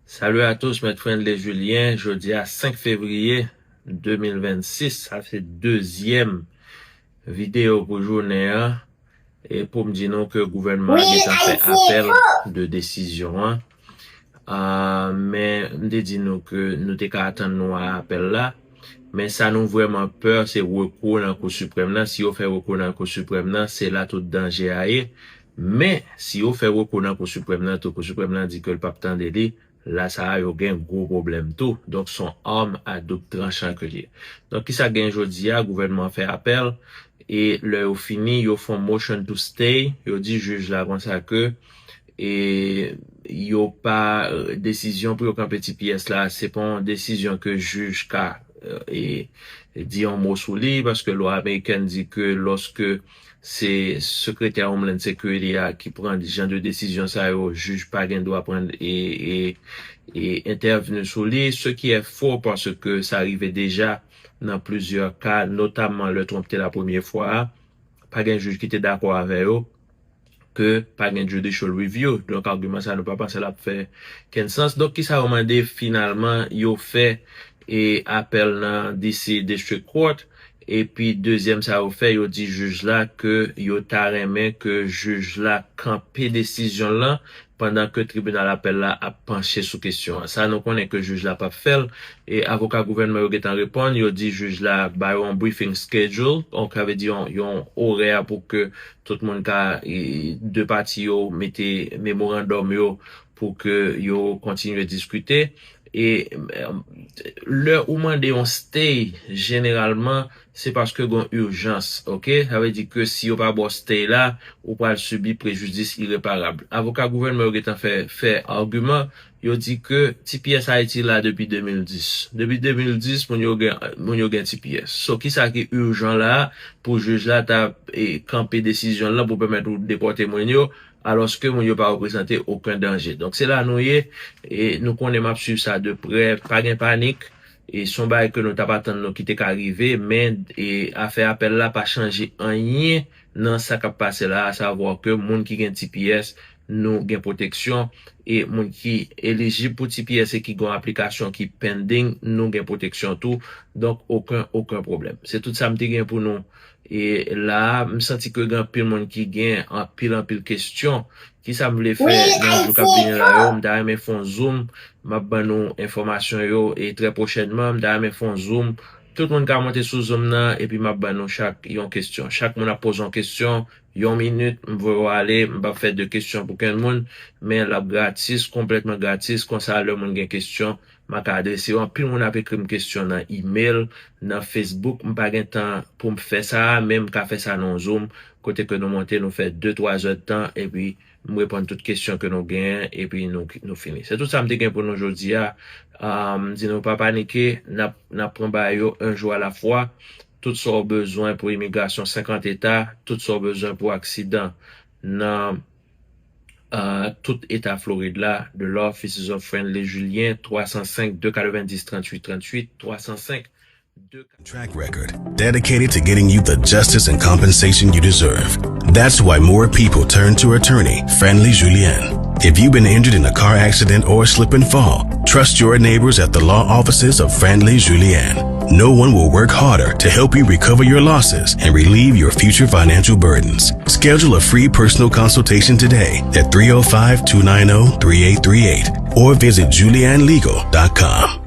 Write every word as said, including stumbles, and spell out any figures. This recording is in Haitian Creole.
Salut à tous, Mèt Friendly Julien. Jodi a senk fevriye de mil vennsis, sa se dezyèm videyo pou jounen an. E pou m di nou ke gouvènman an gentan fè apèl de desizyon an. Ah, men m te di nou ke nou te ka atann nou a apèl la. Men sa nou vrèman pè, se rekou nan Kou Siprèm nan. Si yo fè rekou nan Kou Siprèm nan, se la tout danje a ye. Men, si yo fè rekou nan Kou Siprèm nan tou, Kou Siprèm nan di ke l p ap tande li, la sa a yo gen gwo pwoblèm tou. Donk, se yon arm a doub tranchan ke l ye. Donk, kisa gen jodi a, gouvènman an fè apèl, e lè yo fini, yo fè yon motion to stay, yo di jij la konsa ke, e yo pa, desizyon pou yo kanpe T P S la, se pa yon desizyon ke jij ka, e, di yon mo sou li, paske lwa amerikèn di ke lòske se sekretè Homeland Security a ki pran jan de desizyon sa yo, jij pa gen dwa pran e, e, e entèvni sou li, ce qui est faux, paske sa rive deja nan plizyè ka, notamman lè Trump te la premye fwa a, pa gen jij ki te dakò avè yo ke pa gen judicial review. Donk, agiman sa nou pa panse l ap fè kenn sans. Donk, kisa yo mande finalman? Yo fè e apèl nan D C District Court. Epi dezyèm sa yo fè, yo di jij la ke yo ta renmen ke jij la kanpe desizyon l lan pandan ke tribinal apèl la ap panche sou kesyon an. Sa nou konnen ke jij la p ap fè l. E avoka gouvènman yo gentan reponn, yo di jij la ba yo yon briefing schedule, donk sa vle di yon, yon orè pou ke tout moun ka, e, de pati yo mete memorandòm yo pou ke yo kontinye diskite. E, em, lè ou mande yon stay, jeneralman, se paske gen yon ijans, oke? Sa vle di ke si yo pa ba w stay la, ou pral sibi prejidis ireparab. Avoka gouvènman yo gentan fè, fè agiman, yo di ke T P S Haiti la depi de mil dis. Depi de mil dis, moun yo gen, moun yo gen T P S. So, kisa ki ijan la a pou jij la ta, e, kanpe desizyon l lan pou pèmèt ou depòte moun yo, alòske moun yo pa reprezante okenn danje. Donk, se la nou ye, e nou konnen m ap swiv sa de prè, pa gen panik, e se yon bagay ke nou t ap atann nou ki te ka rive, men, e afè apèl la pa chanje anyen nan sa k ap pase la, asavwa ke moun ki gen T P S, nou gen pwoteksyon, e moun ki elijib pou T P S e ki gen yon aplikasyon ki pending, nou gen pwoteksyon tou. Donk, okenn, okenn pwoblèm. Se tout sa m te gen pou nou. E la a, m santi ke gen anpil moun ki gen anpil, anpil kesyon. Kisa m vle fè nan jou k ap vini la yo? M ta renmen fè yon zoom. M ap ban nou enfòmasyon yo, e trè pwochènman, m ta renmen fè yon zoom. Tout moun ka monte sou zoom nan, epi m ap ban nou chak yon kesyon. Chak moun ap poze yon kesyon, yon minit, m voye w ale, m p ap fè de kesyon pou kenn moun, men l ap gratis, konplètman gratis. Konsa, lè moun gen kesyon, m a ka adrese yo. Anpil moun ap ekri m kesyon nan email, nan Facebook. M pa gen tan pou m fè sa a, men m ka fè sa nan yon zoom, kote ke nou monte, nou fè de, twa zè d tan, epi m reponn tout kesyon ke nou genyen, epi nou, nou fini. Se tout sa m te gen pou nou jodi a. Ah, m di nou pa panike, n ap, n ap pran bagay yo un jour à la fois. Tout sa w bezwen pou imigrasyon senkant eta, tout sa w bezwen pou aksidan nan, ah, tout eta Florid la, The Law Offices of Friendly Julien, twa san senk, de katrevendis, tranntuit tranntuit, twa san senk, de... Track record dedicated to getting you the justice and compensation you deserve. That's why more people turn to attorney Friendly Julien. If you've been injured in a car accident or slip and fall, trust your neighbors at the law offices of Friendly Julien. No one will work harder to help you recover your losses and relieve your future financial burdens. Schedule a free personal consultation today at three oh five, two nine oh, three eight three eight or visit julianlegal dot com.